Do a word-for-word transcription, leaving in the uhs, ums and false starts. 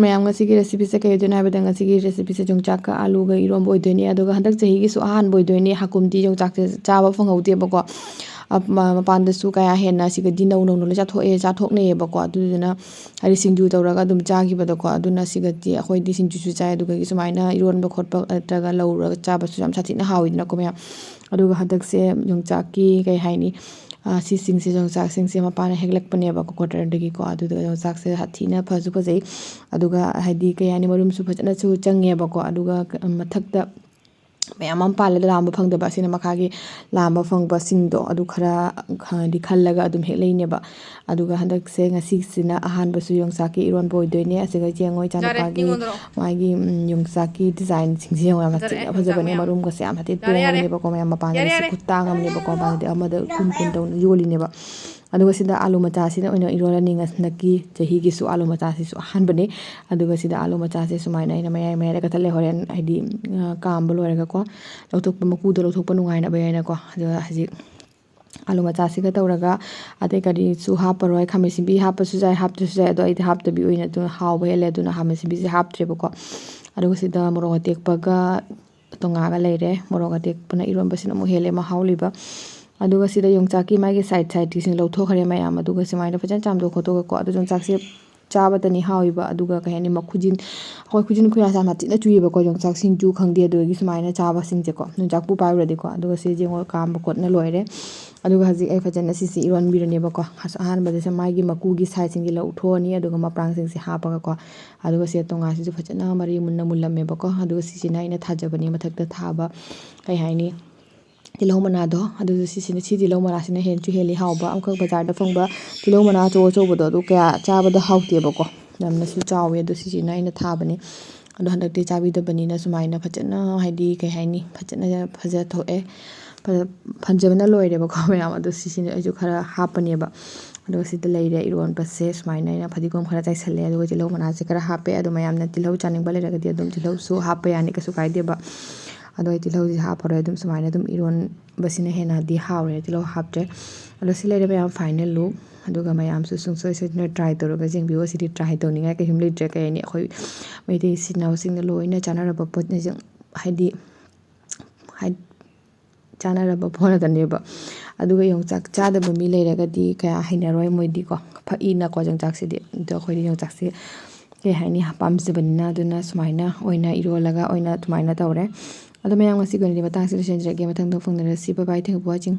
ꯃꯌꯥꯝ, ꯉꯁꯤꯒꯤ recipeꯁꯦ ꯀꯩ ꯑꯣꯏꯗꯣꯏꯅꯣ ꯍꯥꯏꯕꯗ, ꯉꯁꯤꯒꯤ recipeꯁꯦ ꯌꯣꯡꯆꯥꯛꯀ ꯑꯥꯂꯨꯒ ꯏꯔꯣꯟꯕ ꯑꯣꯏꯗꯣꯏꯅꯦ꯫ ꯑꯗꯨꯒ ꯍꯟꯗꯛ ꯆꯍꯤꯒꯤꯁꯨ ꯑꯍꯥꯟꯕ ꯑꯣꯏꯗꯣꯏꯅꯦ ꯍꯥꯀꯨꯝꯗꯤ ꯌꯣꯡꯆꯥꯛꯁꯦ ꯆꯥꯕ ꯐꯪꯍꯧꯗꯦꯕꯀꯣ꯫ ꯑ, ꯃ-, ꯃꯄꯥꯟꯗꯁꯨ ꯀꯌꯥ ꯍꯦꯟꯅ ꯁꯤꯒꯗꯤ ꯅꯧ ꯅꯧꯅ ꯂꯣꯏ ꯆꯥꯊꯣꯛꯑꯦ, ꯆꯥꯊꯣꯛꯅꯩꯌꯦꯕꯀꯣ꯫ ꯑꯗꯨꯗꯨꯅ ꯍꯥꯏꯗꯤ ꯁꯤꯡꯖꯨ ꯇꯧꯔꯒ ꯑꯗꯨꯝ ꯆꯥꯈꯤꯕꯗꯣ ꯀꯣ꯫ ꯑꯗꯨꯅ ꯁꯤꯒꯗꯤ ꯑꯩꯈꯣꯏꯗꯤ ꯁꯤꯡꯖꯨꯁꯨ ꯆꯥꯏ, ꯑꯗꯨꯒ ꯁꯨꯃꯥꯏꯅ ꯏꯔꯣꯟꯕ ꯈꯣꯠꯄ ꯅꯠꯇ꯭ꯔꯒ ꯂꯧꯔꯒ ꯆꯥꯕꯁꯨ ꯌꯥꯝ ꯁꯥꯊꯤꯅ ꯍꯥꯎꯋꯤꯗꯅꯀꯣ ꯃꯌꯥꯝ꯫ ꯑꯗꯨꯒ ꯍꯟꯗꯛꯁꯦ ꯌꯣꯡꯆꯥꯛꯀꯤ ꯀꯩ ꯍꯥꯏꯅꯤ, ꯑ, ꯁꯤꯁꯤꯡꯁꯦ, ꯌꯣꯡꯆꯥꯛꯁꯤꯡꯁꯦ ꯃꯄꯥꯅ ꯍꯦꯛꯂꯛꯄꯅꯦꯕꯀꯣ quarterꯗꯒꯤꯀꯣ꯫ ꯑꯗꯨꯗꯨꯒ ꯌꯣꯡꯆꯥꯛꯁꯦ ꯁꯥꯊꯤꯅ ꯐꯁꯨ ꯐꯖꯩ꯫ ꯑꯗꯨꯒ ꯍꯥꯏꯗꯤ ꯀꯩ ꯍꯥꯏꯅꯤ, ꯃꯔꯨꯝꯁꯨ ꯐꯖꯅꯁꯨ ꯆꯪꯉꯦꯕꯀꯣ꯫ ꯑꯗꯨꯒ ꯃꯊꯛꯇ ꯃꯌꯥꯝ ꯑꯃ ꯄꯥꯜꯂꯦ ꯂꯥꯝꯕ ꯐꯪꯗꯕ, ꯑꯁꯤꯅ ꯃꯈꯥꯒꯤ ꯂꯥꯝꯕ ꯐꯪꯕꯁꯤꯡꯗꯣ ꯑꯗꯨ ꯈꯔ ꯈꯔꯗꯤ ꯈꯜꯂꯒ ꯑꯗꯨꯝ ꯍꯦꯛ ꯂꯩꯅꯦꯕ꯫ ꯑꯗꯨꯒ ꯍꯟꯗꯛꯁꯦ ꯉꯁꯤꯁꯤꯅ ꯑꯍꯥꯟꯕꯁꯨ ꯌꯣꯡꯆꯥꯛꯀꯤ ꯏꯔꯣꯟꯕ ꯑꯣꯏꯗꯣꯏꯅꯦ꯫ ꯑꯁꯤꯒ ꯌꯦꯡꯉꯣ ꯏꯆꯥꯅꯨꯄꯥꯒꯤ ꯃꯥꯒꯤ, ꯎꯝ, ꯌꯣꯡꯆꯥꯛꯀꯤ designꯁꯤꯡꯁꯦ ꯌꯦꯡꯉꯣ, ꯌꯥꯝ ꯐꯖꯔꯦ ꯊꯤꯅ ꯌꯣꯡꯆꯥꯛ ꯐꯖꯕꯅꯦ꯫ ꯃꯌꯥꯝ꯫ ꯃꯔꯨꯝꯒꯁꯦ ꯌꯥꯝ ꯍꯥꯏꯗꯤ ꯌꯥꯔꯦ, ꯌꯥꯔꯦ꯫ ꯇꯣꯡꯉꯕꯅꯦꯕꯀꯣ ꯃꯌꯥꯝ꯫ ꯃꯄꯥꯟꯗꯗꯤ ꯌꯥꯔꯦ, ꯁꯤ ꯌꯥꯔꯦ꯫ ꯈꯨꯇꯥꯡ ꯑꯃꯅꯦꯕꯀꯣ, ꯃꯄꯥꯟꯗꯗꯤ ꯑꯃꯗ ꯀꯨꯟ ꯀꯨꯟ ꯇꯧꯅ ꯌꯣꯜꯂꯤꯅꯦꯕ꯫ ꯑꯗꯨꯒ ꯁꯤꯗ ꯑꯥꯂꯨ ꯃꯆꯥꯁꯤꯅ ꯑꯣꯏꯅ ꯏꯔꯣꯜꯂꯅꯤ꯫ ꯉ-, ꯍꯟꯗꯛꯀꯤ ꯆꯍꯤꯒꯤꯁꯨ ꯑꯥꯂꯨ ꯃꯆꯥꯁꯤꯁꯨ ꯑꯍꯥꯟꯕꯅꯤ꯫ ꯑꯗꯨꯒ ꯁꯤꯗ ꯑꯥꯂꯨ ꯃꯆꯥꯁꯦ ꯁꯨꯃꯥꯏꯅ ꯑꯩꯅ ꯃꯌꯥꯏ ꯃꯌꯥꯏꯗ ꯀꯛꯊꯠꯂꯦ꯫ ꯍꯣꯔꯦꯟ ꯍꯥꯏꯗꯤ, ꯑ, ꯀꯥꯝꯕ ꯂꯣꯏꯔꯒꯀꯣ, ꯂꯧꯊꯣꯛꯄ, ꯃꯀꯨꯗꯣ ꯂꯧꯊꯣꯛꯄ ꯅꯨꯡꯉꯥꯏꯅꯕ ꯍꯥꯏꯅꯀꯣ꯫ ꯑꯗꯨꯒ ꯍꯧꯖꯤꯛ ꯑꯥꯂꯨ ꯃꯆꯥꯁꯤꯒ ꯇꯧꯔꯒ ꯑꯇꯩ ꯀꯔꯤꯁꯨ ꯍꯥꯞꯄꯔꯣꯏ꯫ ꯈꯥꯃꯦꯟ ꯑꯁꯤꯟꯕꯤ ꯍꯥꯞꯄꯁꯨ ꯌꯥꯏ, ꯍꯥꯞꯇ꯭ꯔꯁꯨ ꯌꯥꯏ, ꯑꯗꯣ ꯑꯩꯗꯤ ꯍꯥꯞꯇꯕꯤ ꯑꯣꯏꯅ ꯑꯗꯨꯅ ꯍꯥꯎꯕ ꯍꯦꯜꯂꯦ꯫ ꯑꯗꯨꯅ ꯈꯥꯃꯦꯟ ꯑꯁꯤꯟꯕꯤꯁꯦ ꯍꯥꯞꯇ꯭ꯔꯦꯕꯀꯣ꯫ ꯑꯗꯨꯒ ꯁꯤꯗ ꯃꯣꯔꯣꯛ ꯑꯇꯦꯛꯄꯒ ꯇꯣꯉꯥꯒ ꯂꯩꯔꯦ꯫ ꯃꯣꯔꯣꯛ ꯑꯇꯦꯛꯄꯅ ꯏꯔꯣꯟꯕꯁꯤꯅ ꯑꯃꯨꯛ ꯍꯦꯜꯂꯦ ꯃꯍꯥꯎ ꯂꯩꯕ꯫ ꯑꯗꯨꯒ ꯁꯤꯗ ꯌꯣꯡꯆꯥꯛꯀꯤ ꯃꯥꯒꯤ side sideꯀꯤꯁꯤꯡ ꯂꯧꯊꯣꯛꯈ꯭ꯔꯦ ꯃꯌꯥꯝ꯫ ꯑꯗꯨꯒ ꯁꯨꯃꯥꯏꯅ ꯐꯖꯅ ꯆꯥꯝꯊꯣꯛ ꯈꯣꯠꯇꯣꯛꯑꯒꯀꯣ꯫ ꯑꯗꯨ ꯌꯣꯡꯆꯥꯛꯁꯦ ꯆꯥꯕꯗꯅꯤ ꯍꯥꯎꯋꯤꯕ꯫ ꯑꯗꯨꯒ ꯀꯩ ꯍꯥꯏꯅꯤ, ꯃꯈꯨꯖꯤꯟ, ꯑꯩꯈꯣꯏ ꯈꯨꯖꯤꯟ ꯈꯨꯌꯥꯁꯦ ꯌꯥꯝ ꯊꯤꯅ ꯆꯨꯏꯌꯦꯕꯀꯣ, ꯌꯣꯡꯆꯥꯛ ꯁꯤꯡꯖꯨ ꯈꯪꯗꯦ, ꯑꯗꯨꯗꯒꯤ ꯁꯨꯃꯥꯏꯅ ꯆꯥꯕꯁꯤꯡꯁꯦꯀꯣ, ꯌꯣꯡꯆꯥꯛꯄꯨ ꯄꯥꯏꯔꯨꯔꯗꯤꯀꯣ꯫ ꯑꯗꯨꯒ ꯁꯤ ꯌꯦꯡꯉꯣ, ꯀꯥꯝꯕ ꯈꯣꯠꯅ ꯂꯣꯏꯔꯦ꯫ ꯑꯗꯨꯒ ꯍꯧꯖꯤꯛ ꯑꯩ ꯐꯖꯅ ꯁꯤꯁꯦ ꯏꯔꯣꯟꯕꯤꯔꯅꯦꯕꯀꯣ꯫ ꯑꯁ-, ꯑꯍꯥꯟꯕꯗꯁꯨ ꯃꯥꯒꯤ ꯃꯀꯨꯒꯤ sideꯁꯤꯡꯁꯦ ꯂꯧꯊꯣꯛꯑꯅꯤ, ꯑꯗꯨꯒ ꯃꯄ꯭ꯔꯥꯡꯁꯤꯡꯁꯦ ꯍꯥꯞꯄꯒꯀꯣ꯫ ꯑꯗꯨꯒ ꯁꯤ ꯇꯣꯉꯥꯁꯤꯁꯨ ꯐꯖꯅ ꯃꯔꯤ ꯃꯨꯟꯅ ꯃꯨꯜꯂꯝꯃꯦꯕꯀꯣ꯫ ꯑꯗꯨꯒ ꯁꯤꯁꯤꯅ ꯑꯩꯅ ꯊꯥꯖꯕꯅꯦ ꯃꯊꯛꯇ ꯊꯥꯕ, ꯀꯩ ꯍꯥꯏꯅꯤ, ꯇꯤꯜꯍꯧ ꯃꯅꯥꯗꯣ꯫ ꯑꯗꯨꯁꯨ ꯁꯤꯁꯤꯅ, ꯁꯤ ꯇꯤꯜꯍꯧ ꯃꯅꯥꯁꯤꯅ ꯍꯦꯟꯁꯨ ꯍꯦꯜꯂꯤ ꯍꯥꯎꯕ꯫ ꯑꯃꯈꯛ ꯕꯖꯥꯔꯗ ꯐꯪꯕ ꯇꯤꯜꯍꯧ ꯃꯅꯥ ꯑꯆꯧ ꯑꯆꯧꯕꯗꯣ, ꯑꯗꯨ ꯀꯌꯥ ꯆꯥꯕꯗ ꯍꯥꯎꯇꯦꯕꯀꯣ, ꯌꯥꯝꯅꯁꯨ ꯆꯥꯎꯋꯦ꯫ ꯑꯗꯣ ꯁꯤꯁꯤꯅ ꯑꯩꯅ ꯊꯥꯕꯅꯦ꯫ ꯑꯗꯣ ꯍꯟꯗꯛꯇꯤ ꯆꯥꯕꯤꯗꯕꯅꯤꯅ ꯁꯨꯃꯥꯏꯅ ꯐꯖꯅ, ꯍꯥꯏꯗꯤ ꯀꯩ ꯍꯥꯏꯅꯤ, ꯐꯖꯅ ꯐꯖꯊꯣꯛꯑꯦ꯫ ꯐꯖ-, ꯐꯟꯖꯕꯅ ꯂꯣꯏꯔꯦꯕꯀꯣ ꯃꯌꯥꯝ꯫ ꯑꯗꯣ ꯁꯤꯁꯤꯅ ꯑꯩꯁꯨ ꯈꯔ ꯍꯥꯞꯄꯅꯦꯕ꯫ ꯑꯗꯨꯒ ꯁꯤꯗ ꯂꯩꯔꯦ ꯏꯔꯣꯟꯕꯁꯦ꯫ ꯁꯨꯃꯥꯏꯅ ꯑꯩꯅ ꯐꯗꯤꯒꯣꯝ ꯈꯔ ꯆꯥꯏꯁꯜꯂꯦ, ꯑꯗꯨꯒ ꯇꯤꯜꯍꯧ ꯃꯅꯥꯁꯦ ꯈꯔ ꯍꯥꯞꯄꯦ꯫ ꯑꯗꯣ ꯃꯌꯥꯝꯅ ꯇꯤꯜꯍꯧ ꯆꯥꯅꯤꯡꯕ ꯂꯩꯔꯒꯗꯤ ꯑꯗꯨꯝ ꯇꯤꯜꯍꯧꯁꯨ ꯍꯥꯞꯄ ꯌꯥꯅꯤ, ꯀꯩꯁꯨ ꯀꯥꯏꯗꯦꯕ꯫ ꯑꯗꯣ ꯑꯩ ꯇꯤꯜꯍꯧꯁꯤ ꯍꯥꯞꯄꯔꯣꯏ, ꯑꯗꯨꯝ ꯁꯨꯃꯥꯏꯅ ꯑꯗꯨꯝ ꯏꯔꯣꯟꯕꯁꯤꯅ ꯍꯦꯟꯅꯗꯤ ꯍꯥꯎꯔꯦ, ꯇꯤꯜꯍꯧ ꯍꯥꯞꯇ꯭ꯔꯦ꯫ ꯑꯗꯣ ꯁꯤ ꯂꯩꯔꯦ ꯃꯌꯥꯝ, final look꯫ ꯑꯗꯨꯒ ꯃꯌꯥꯝꯁꯨ ꯁꯨꯡꯁꯣꯏ ꯁꯣꯏꯗꯅ try ꯇꯧꯔꯒ ꯌꯦꯡꯕꯤꯌꯨ꯫ ꯑꯁꯤꯗꯤ try ꯇꯧꯅꯤꯡꯉꯥꯏ ꯀꯩꯁꯨꯝ ꯂꯩꯇ꯭ꯔꯦ꯫ ꯀꯩ ꯍꯥꯏꯅꯤ, ꯑꯩꯈꯣꯏ ꯃꯩꯇꯩ ꯏꯆꯤꯟ ꯏꯅꯥꯎꯁꯤꯡꯅ ꯂꯣꯏꯅ ꯆꯥꯅꯔꯕ ꯄꯣꯠꯅ, ꯍꯥꯏꯗꯤ, ꯍꯥꯏ-, ꯆꯥꯅꯔꯕ ꯄꯣꯠ ꯉꯥꯛꯇꯅꯦꯕ꯫ ꯑꯗꯨꯒ ꯌꯣꯡꯆꯥꯛ ꯆꯥꯗꯕ ꯃꯤ ꯂꯩꯔꯒꯗꯤ ꯀꯌꯥ ꯍꯩꯅꯔꯣꯏ ꯃꯣꯏꯗꯤꯀꯣ, ꯐꯛꯏꯅꯀꯣ ꯌꯣꯡꯆꯥꯛꯁꯤꯗꯤ꯫ ꯑꯗꯣ ꯑꯩꯈꯣꯏꯗꯤ ꯌꯣꯡꯆꯥꯛꯁꯤ ꯀꯩ ꯍꯥꯏꯅꯤ, ꯄꯥꯝꯖꯕꯅꯤꯅ, ꯑꯗꯨꯅ ꯁꯨꯃꯥꯏꯅ ꯑꯣꯏꯅ ꯏꯔꯣꯜꯂꯒ ꯑꯣꯏꯅ ꯑꯗꯨꯃꯥꯏꯅ ꯇꯧꯔꯦ꯫ ꯑꯗꯣ ꯃꯌꯥꯝ, ꯉꯁꯤꯒꯤ ꯑꯣꯏꯅꯗꯤ ꯃꯇꯥꯡꯁꯤꯗ ꯂꯣꯏꯁꯤꯟꯖꯔꯒꯦ꯫ ꯃꯊꯪꯗ ꯐꯪꯅꯔꯁꯤ꯫ Bye bye, thank you for watching꯫